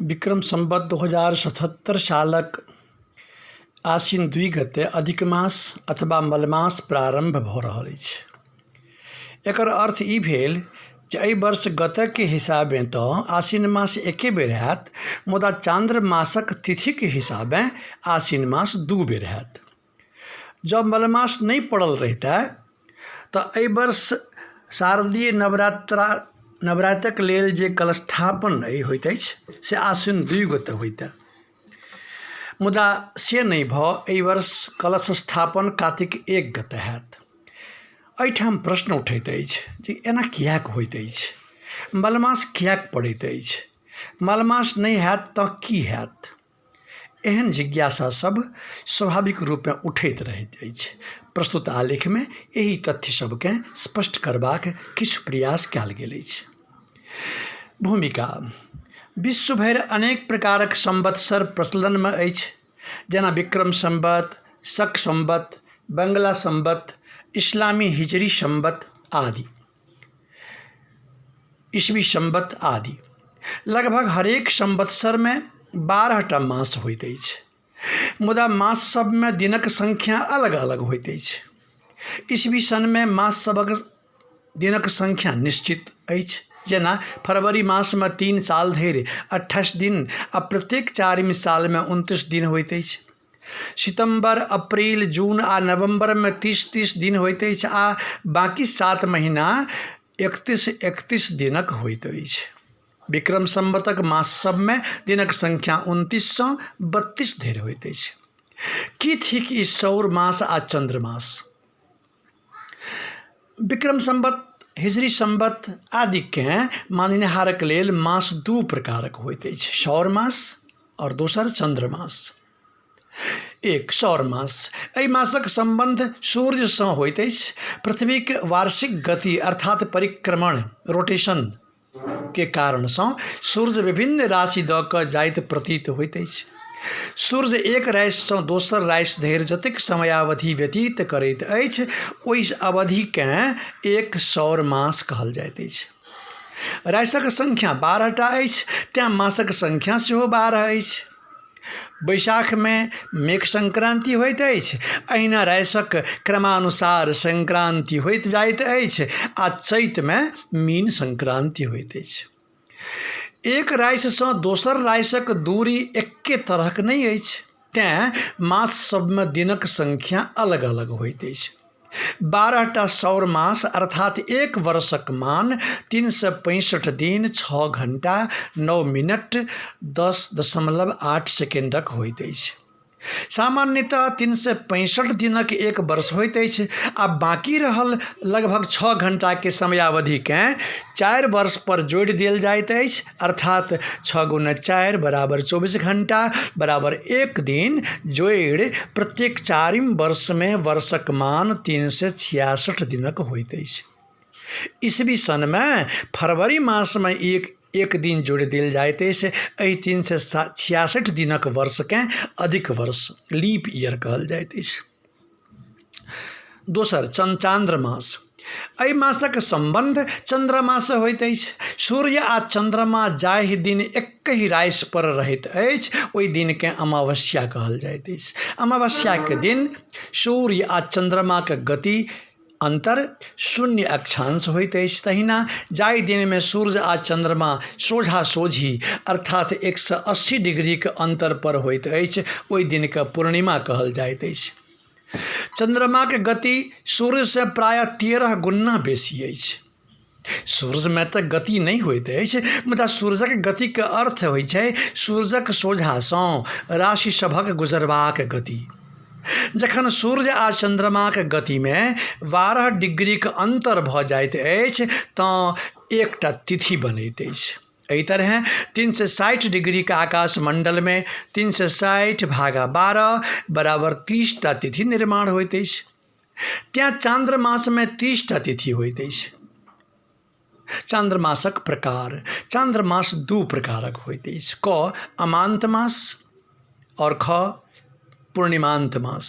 विक्रम सम्वत 2077 सालक आश्विन 2 गते अधिक मास अथवा मलमास प्रारम्भ भऽ रहल अछि। एकर अर्थ ई भेल जे एहि वर्ष गतके हिसाबेँ तऽ आश्विन मास एके बेर हैत, मुदा चान्द्र मासक तिथिक हिसाबेँ आश्विन मास 2 बेर हैत। जँ मलमास नहि पड़ल रहितै तऽ एहि वर्ष शारदीय नवरात्रक लेल जे कलशस्थापन होइत अछि से आश्विन 2 गोटे होइतै, मुदा से नहि भऽ एहि वर्ष कलश स्थापन कातिक 1 गोटे हैत। एहिठाम प्रश्न उठैत अछि जे एना किएक होइत अछि, मलमास किएक पड़ैत अछि, मलमास नहि हैत तऽ की हैत? एहन जिज्ञासा सब स्वाभाविक रूपेँ उठैत रहैत अछि। प्रस्तुत आलेखमे एहि तथ्य सबकेँ स्पष्ट करबाक किछु प्रयास कयल गेल अछि। भूमिका विश्व भरि अनेक प्रकारक संवत्सर प्रचलनमे अछि, जेना विक्रम संवत, शक संवत, बंगला संवत, इस्लामी हिजरी संवत आदि, ईस्वी संवत आदि। लगभग हरेक संवत्सरमे 12टा मास होइत अछि, मुदा मास सबमे दिनक संख्या अलग अलग होइत अछि। ईस्वी सनमे मास सबक दिनक संख्या निश्चित अछि, जेना फरवरी मासमे 3 साल धरि 28 दिन आ प्रत्येक 4 सालमे 29 दिन होइत अछि। सितम्बर, अप्रैल, जून आ नवम्बरमे 30-30 दिन होइत अछि आ बाँकी 7 महीना 31-31 दिनक होइत अछि। विक्रम संवतक मास सबमे दिनक संख्या 29 सँ 32 धरि होइत अछि। की थिक ई सौर मास आ चन्द्रमास? विक्रम संवत, हिजरी संवत आदिकेँ माननिहारक लेल मास 2 प्रकारक होइत अछि, सौर मास आओर दोसर चन्द्रमास। एक सौर मास, एहि मासक सम्बन्ध सूर्यसँ होइत अछि। पृथ्वीक वार्षिक गति अर्थात परिक्रमण रोटेशन के कारणसँ सूर्य विभिन्न राशि दऽ कऽ जाइत प्रतीत होइत अछि। सूर्य एक राशिसँ दोसर राशि धरि जतेक समयावधि व्यतीत करैत अछि ओहि अवधिकेँ एक सौर मास कहल जाइत अछि। राशिक संख्या 12टा अछि, तेँ मासक संख्या सेहो 12 अछि। बैशाखमे मेघ संक्रान्ति होइत अछि, एहिना राशिक क्रमानुसार संक्रान्ति होइत जाइत अछि आ चैतमे मीन संक्रान्ति होइत अछि। एक राशिसँ दोसर राशिक दूरी एक्के तरहक नहि अछि, तेँ मास सबमे दिनक संख्या अलग अलग होइत अछि। 12टा सौर मास अर्थात एक वर्षक मान 365 दिन 6 घंटा 9 मिनट 10.8 सेकेंडक होइत अछि। सामान्यतः 365 दिनक एक वर्ष होइत अछि आ बाँकी रहल लगभग 6 घंटाके समयावधिकेँ 4 वर्ष पर जोड़ि देल जाइत अछि, अर्थात 6 गुने 4 बराबर 24 घंटा बराबर 1 दिन जोड़ि प्रत्येक 4 वर्षमे वर्षक मान 366 दिनक होइत अछि। ईस्वी सनमे फरवरी मासमे एक दिन जोड़ि देल जाइत अछि। एहि 366 दिनक वर्षकेँ अधिक वर्ष लीप ईयर कहल जाइत अछि। दोसर चान्द्र मास, एहि मासक सम्बन्ध चन्द्रमासँ होइत अछि। सूर्य आ चन्द्रमा जाहि दिन एकहि राशि पर रहैत अछि ओहि दिनकेँ अमावस्या कहल जाइत अछि। अमावस्याके दिन सूर्य आ चन्द्रमाक गति अन्तर शून्य अक्षांश होइत अछि। तहिना जाहि दिनमे सूर्य आ चन्द्रमा सोझा सोझी अर्थात 180 डिग्रीके अन्तर पर होइत अछि ओहि दिनके पूर्णिमा कहल जाइत अछि। चन्द्रमाक गति सूर्यसँ प्रायः 13 गुना बेसी अछि। सूर्यमे तऽ गति नहि होइत अछि, मुदा सूर्यक गतिके अर्थ होइ छै सूर्यक सोझासँ राशि सभक गुजरबाक गति। जखन सूर्य आ चन्द्रमाक गतिमे 12 डिग्रीक अन्तर भऽ जाइत अछि तँ एकटा तिथि बनैत अछि। एहि तरहेँ 360 डिग्रीके आकाश मण्डलमे 360 भागा 12 बराबर 30टा तिथि निर्माण होइत अछि। तेँ चान्द्रमासमे 30टा तिथि होइत अछि। चान्द्रमासक प्रकार, चान्द्रमास 2 प्रकारक होइत अछि, क अमान्त मास आओर ख पूर्णिमान्त मास।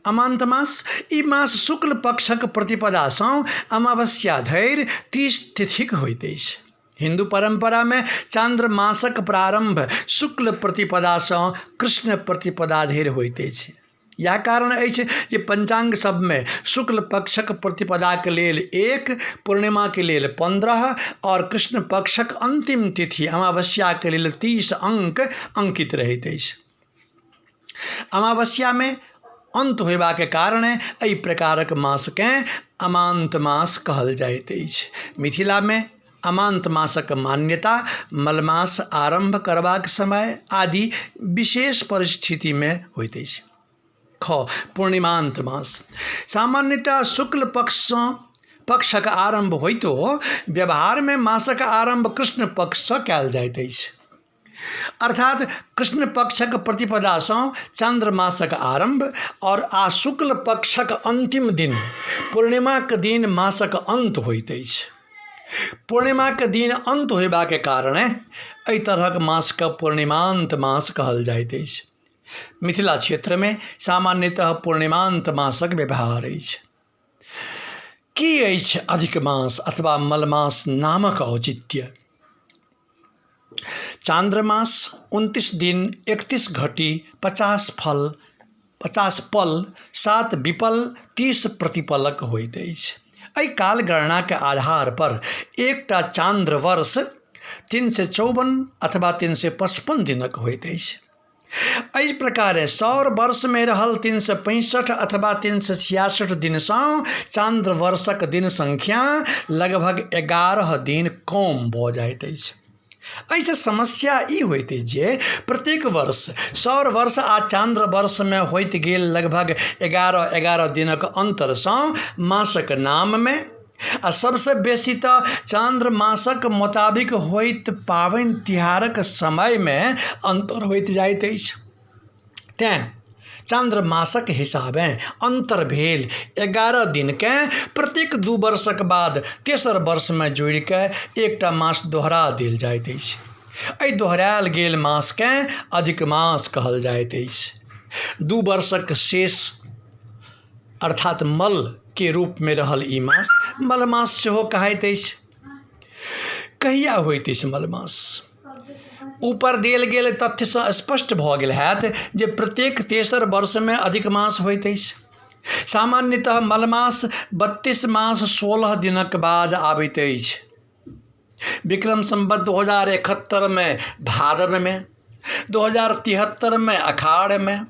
अमान्त मास, ई मास शुक्ल पक्षक प्रतिपदासँ अमावस्या धरि 30 तिथिक होइत अछि। हिन्दू परम्परामे चान्द्रमासक प्रारम्भ शुक्ल प्रतिपदासँ कृष्ण प्रतिपदा धरि होइत अछि। इएह कारण अछि जे पञ्चाङ्ग सभमे शुक्ल पक्षक प्रतिपदाके लेल 1, पूर्णिमाके लेल 15 आओर कृष्ण पक्षक अन्तिम तिथि अमावस्याके लेल 30 अङ्क अङ्कित रहैत अछि। अमावस्यामे अन्त होयबाक कारणे एहि प्रकारक मासकेँ अमान्त मास कहल जाइत अछि। मिथिलामे अमान्त मासक मान्यता मलमास आरम्भ करबाक समय आदि विशेष परिस्थितिमे होइत अछि। ख पूर्णिमान्त मास सामान्यतः शुक्ल पक्षसँ पक्षक आरम्भ होइतो व्यवहारमे मासक आरम्भ कृष्ण पक्षसँ कयल जाइत अछि। अर्थात कृष्ण पक्षक प्रतिपदासँ चन्द्रमासक आरम्भ आओर आ शुक्ल पक्षक अन्तिम दिन पूर्णिमाक दिन मासक अन्त होइत अछि। पूर्णिमाक दिन अन्त होयबाक कारणे एहि तरहक मासके पूर्णिमान्त मास कहल जाइत अछि। मिथिला क्षेत्रमे सामान्यतः पूर्णिमान्त मासक व्यवहार अछि। की अछि अधिक मास अथवा मलमास नामक औचित्य? चान्द्रमास 29 दिन 31 घटी 50 फल 50 पल 7 विपल 30 प्रतिपलक होइत अछि। एहि कालगणनाके आधार पर एकटा चान्द्र वर्ष 354 अथवा 355 दिनक होइत अछि। एहि प्रकारे सौर वर्षमे रहल 365 अथवा 366 दिनसँ चान्द्र वर्षक दिन संख्या लगभग 11 दिन कम भऽ जाइत अछि। एहिसँ समस्या ई होइत अछि जे प्रत्येक वर्ष सौर वर्ष आ चान्द्र वर्षमे होइत गेल लगभग 11-11 दिनक अन्तरसँ मासक नाममे आ सबसँ बेसी तऽ चान्द्र मासक मोताबिक होइत पाबनि तिहारक समयमे अन्तर होइत जाइत अछि। तेँ चान्द्र मासक हिसाबेँ अन्तर भेल 11 दिनकेँ प्रत्येक 2 वर्षक बाद तेसर वर्षमे जोड़िकऽ एकटा मास दोहरा देल जाइत अछि। एहि दोहरायल गेल मासकेँ अधिक मास कहल जाइत अछि। 2 वर्षक शेष अर्थात मल के रूपमे रहल ई मास मलमास सेहो कहाइत अछि। कहिया होइत अछि मलमास? ऊपर देल गेल तथ्यसँ स्पष्ट भऽ गेल हैत जे प्रत्येक तेसर वर्षमे अधिक मास होइत अछि। सामान्यतः मलमास 32 मास 16 दिनक बाद आबैत अछि। विक्रम संवत 2071 में भादव में, 2073 में अखाड़ में,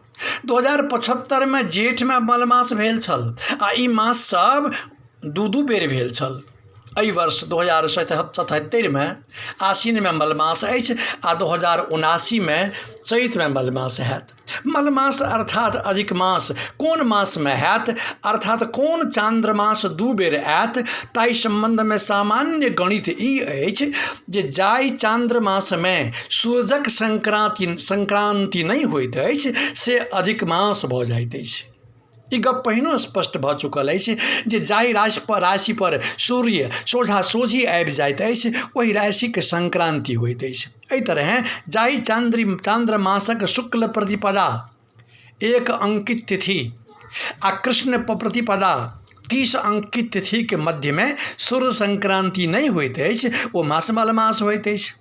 2075 में जेठ में मलमास भेल छल आ ई मास सब 2-2 बेर भेल छल। एहि वर्ष 2077 में आश्विन में मलमास अछि आ 2079 में चैत में मलमास हैत। मलमास अर्थात अधिक मास कोन मासमे हैत अर्थात कोन चान्द्रमास 2 बेर आयत ताहि सम्बन्धमे सामान्य गणित ई अछि जे जाहि चान्द्रमासमे सूरजक संक्रान्ति नहि होइत अछि से अधिक मास भऽ जाइत अछि। ई गप पहिनो स्पष्ट भऽ चुकल अछि जे जाहि राशि पर सूर्य सोझा सोझी आबि जाइत अछि ओहि राशिक संक्रान्ति होइत अछि। एहि तरहेँ जाहि चान्द्रमासक शुक्ल प्रतिपदा 1 अंकित तिथि आ कृष्ण प्रतिपदा 30 अंकित तिथिके मध्यमे सूर्य संक्रान्ति नहि होइत अछि ओ मास मलमास होइत अछि।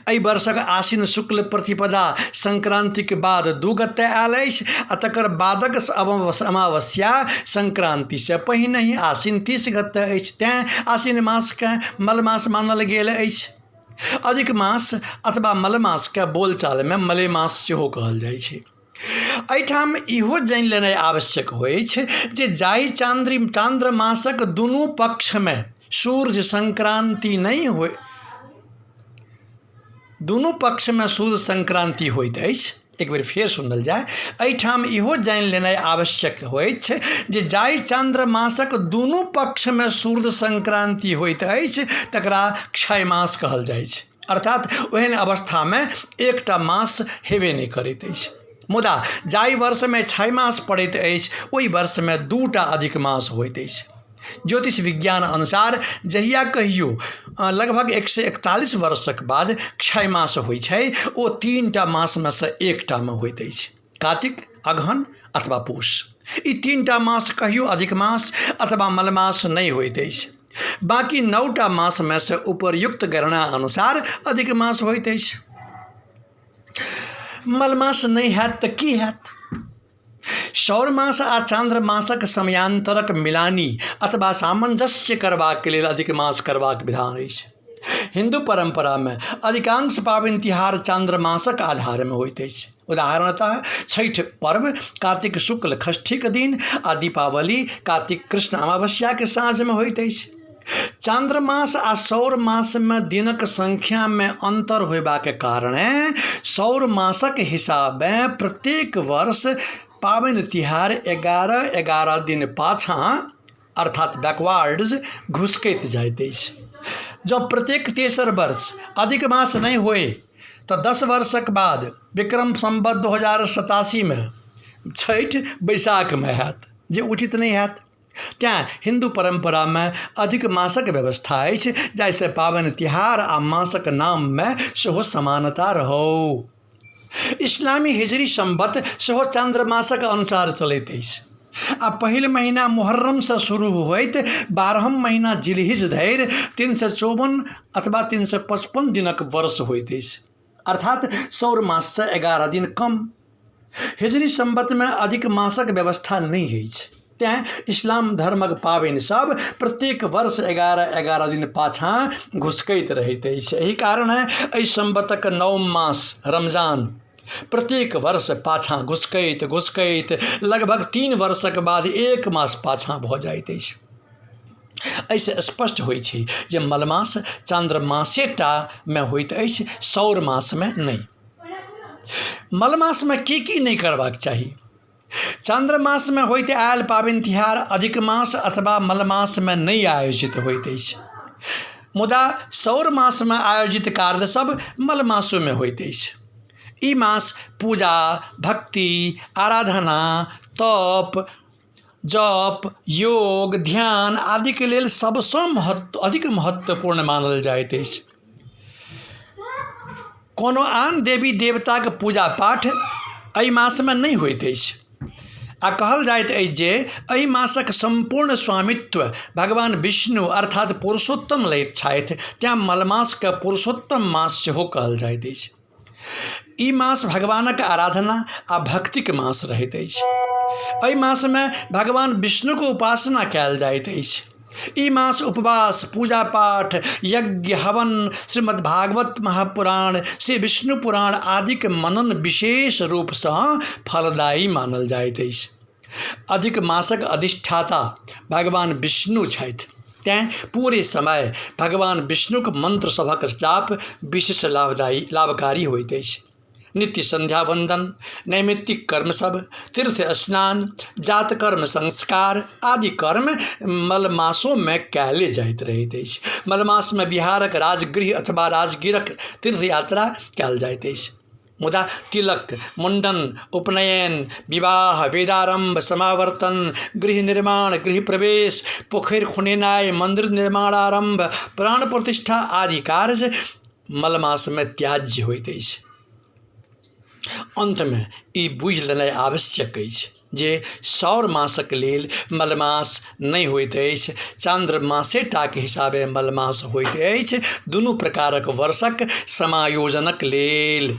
एहि वर्षक आश्विन शुक्ल प्रतिपदा संक्रान्तिक बाद 2 गते आयल अछि आ तकर बादक अमावस्या संक्रान्तिसँ पहिनहि आश्विन 30 गते अछि, तेँ आश्विन मासकेँ मलमास मानल गेल अछि। अधिक मास अथवा मलमासकेँ बोलचालमे मलेमास सेहो कहल जाइ छै। एहिठाम इहो जानि लेनाइ आवश्यक होइछ जे जाहि चान्द्रमासक दुनू पक्षमे सूर्य संक्रान्ति नहि होइ, दुनू पक्षमे सूर्य संक्रान्ति होइत अछि। एक बेर फेर सुनल जाय। एहिठाम इहो जानि लेनाइ आवश्यक होइछ जे जाहि चान्द्रमासक दुनू पक्षमे सूर्य संक्रान्ति होइत अछि तकरा क्षयमास कहल जाइछ। अर्थात ओहन अवस्थामे एकटा मास हेबे नहि करैत अछि। मुदा जाहि वर्षमे 6 मास पड़ैत अछि ओहि वर्षमे 2टा अधिक मास होइत अछि। ज्योतिष विज्ञान अनुसार जहिया कहियो लगभग 141 वर्षक बाद क्षय मास होइ छै ओ 3टा मासमे सँ एकटामे होइत अछि, कार्तिक, अगहन अथवा पूस। ई 3टा मास कहियो अधिक मास अथवा मलमास नहि होइत अछि। बाँकी 9टा मासमे से उपर्युक्त गणना अनुसार अधिक मास होइत अछि। मलमास नहि हैत तऽ की हैत? सौर मास आ चान्द्र मासक समयान्तरक मिलानी अथवा सामञ्जस्य करबाक लेल अधिक मास करबाक विधान अछि। हिन्दू परम्परामे अधिकांश पाबनि तिहार चान्द्र मासक आधारमे होइत अछि। उदाहरणतः छठि पर्व कार्तिक शुक्ल षष्ठीके दिन आ दीपावली कार्तिक कृष्ण अमावस्याके साँझमे होइत अछि। चान्द्रमास आ सौर मासमे दिनक संख्यामे अन्तर होयबाक कारणे सौर मासक हिसाबे प्रत्येक वर्ष पाबनि तिहार 11-11 दिन पाछाँ अर्थात बैकवार्ड्स घुसकैत जाइत अछि। जँ प्रत्येक तेसर वर्ष अधिक मास नहि होय तऽ 10 वर्षक बाद विक्रम सम्वत 2087मे छठि बैसाखमे हैत, जे उचित नहि हैत। तेँ हिन्दू परम्परामे अधिक मासक व्यवस्था अछि, जाहिसँ पाबनि तिहार आ मासक नाममे सेहो समानता रहौ। इस्लामी हिजरी सम्वत सेहो चन्द्रमासक अनुसार चलैत अछि आ पहिल महिना मुहर्रमसँ शुरू होइत 12म महिना जिलहिज धरि 354 अथवा 355 दिनक वर्ष होइत अछि, अर्थात सौर माससँ 11 दिन कम। हिजरी सम्वतमे अधिक मासक व्यवस्था नहि अछि, तेँ इस्लाम धर्मक पाबनि सब प्रत्येक वर्ष 11-11 दिन पाछाँ घुसकैत रहैत अछि। एहि कारणे एहि सम्वतक नवम मास रमजान प्रत्येक वर्ष पाछाँ घुसकैत घुसकैत लगभग 3 वर्षक बाद 1 मास पाछाँ भऽ जाइत अछि। एहिसँ स्पष्ट होइ छै जे मलमास चन्द्रमासेटामे होइत अछि, सौर मासमे नहि। मलमासमे की की नहि करबाक चाही? चन्द्रमासमे होइत आयल पाबनि तिहार अधिक मास अथवा मलमासमे नहि आयोजित होइत अछि, मुदा सौर मासमे आयोजित कार्य सब मलमासोमे होइत अछि। ई मास पूजा, भक्ति, आराधना, तप, जप, योग, ध्यान आदिके लेल सबसँ अधिक महत्वपूर्ण मानल जाइत अछि। कोनो आन देवी देवताके पूजा पाठ एहि मासमे नहि होइत अछि आ कहल जाइत अछि जे एहि मासक सम्पूर्ण स्वामित्व भगवान विष्णु अर्थात पुरुषोत्तम लैत छथि, तेँ मलमासके पुरुषोत्तम मास सेहो कहल जाइत अछि। ई मास भगवानक आराधना आ भक्तिके मास रहैत अछि। एहि मासमे भगवान विष्णुके उपासना कयल जाइत अछि। ई मास उपवास, पूजा पाठ, यज्ञ, हवन, श्रीमद्भागवत महापुराण, श्री विष्णु पुराण आदिके मनन विशेष रूपसँ फलदायी मानल जाइत अछि। अधिक मासक अधिष्ठाता भगवान विष्णु छथि, तेँ पूरे समय भगवान विष्णुक मंत्र सभक जाप विशेष लाभकारी होइत अछि। नित्य संध्या वंदन, नैमित्तिक कर्म सब, तीर्थ स्नान, जात कर्म संस्कार आदि कर्म मलमासोमे कयले जाइत रहैत अछि। मलमासमे बिहारक राजगृह अथवा राजगीरक तीर्थ यात्रा कयल जाइत अछि। मुदा तिलक, मुण्डन, उपनयन, विवाह, वेदारम्भ, समावर्तन, गृह निर्माण, गृह प्रवेश, पोखरि खुनेनाइ, मन्दिर निर्माणारम्भ, प्राण प्रतिष्ठा आदि कार्य मलमासमे त्याज्य होइत अछि। अन्तमे ई बुझि लेनाइ आवश्यक अछि जे सौर मासक लेल मलमास नहि होइत अछि, चान्द्रमासेटाके हिसाबे मलमास होइत अछि, दुनू प्रकारक वर्षक समायोजनक लेल।